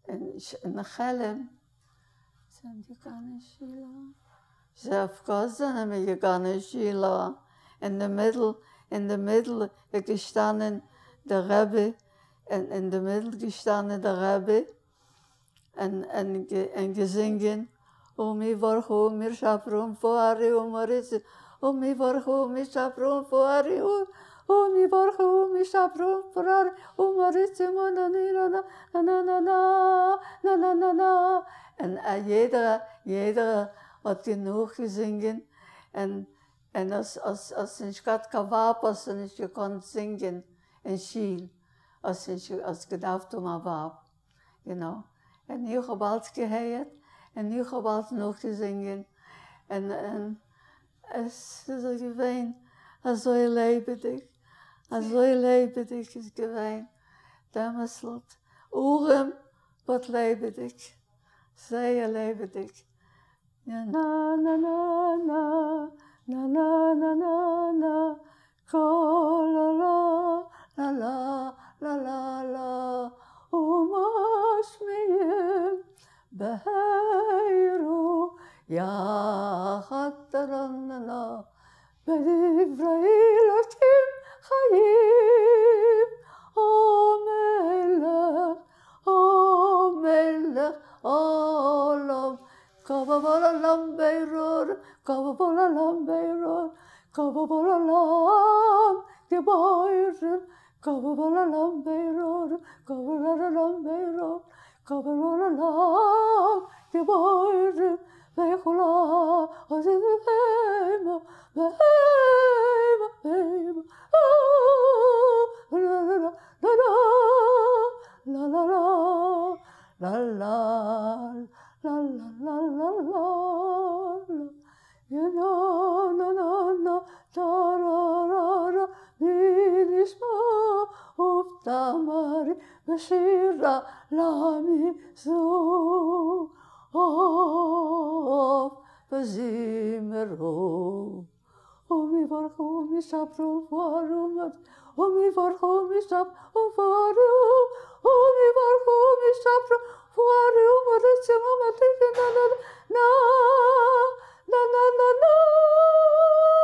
אין חעלם זענען געגאנען אין שול. זייער אויף זענען מיר געגאנען אין שול. אין די middle, אין די middle איז געשטאנען דער רבי, אין די middle געשטאנען דער רבי און געזינגען ומברכו ומשפרו ומפארו ומעריצו, ומברכו ומשפרו ומפארו, ומברכו ומשפרו ומפארו ומעריצו, נא נא נא נא נא נא נא נא נא. און יעדער, יעדער האט נאכגעזינגען, און האסט נישט געהאט קיין ווייב, האסטו נישט געקאנט זינגען אין שול, האסט נישט, האסט געדארפט האבן א ווייב, you know. און איך האב אלץ געהערט, און איך האב אלץ נאכגעזינגען, און עס איז געווען אזוי לעבעדיג, אזוי לעבעדיג איז געווען דעמאלט, ארעם but לעבעדיג, זייער לעבעדיג. נא נא נא נא נא נא נא נא נא כל לה לה לה לה לה לה ומשמיעים בהירו יחד תרננה בדברי אלוקים חיים המלך המלך עולם כבול בירור כבול בירור כבול געבוירן כבול בירור כבול בירור כבול געבוירן וכולה אז בהמה בהמה בהמה לה לה לה לה לה לה לה לה לה לה לה לה ya na na na na ta ra ra ra ונשמע ובתמרי ושירה למזו אוף וזמרו ומברכו ומשפרו ופארו ומברכו ומשפרו ופארו ומברכו ומשפרו ופארו ומרצים ומתיקים na na na na na na.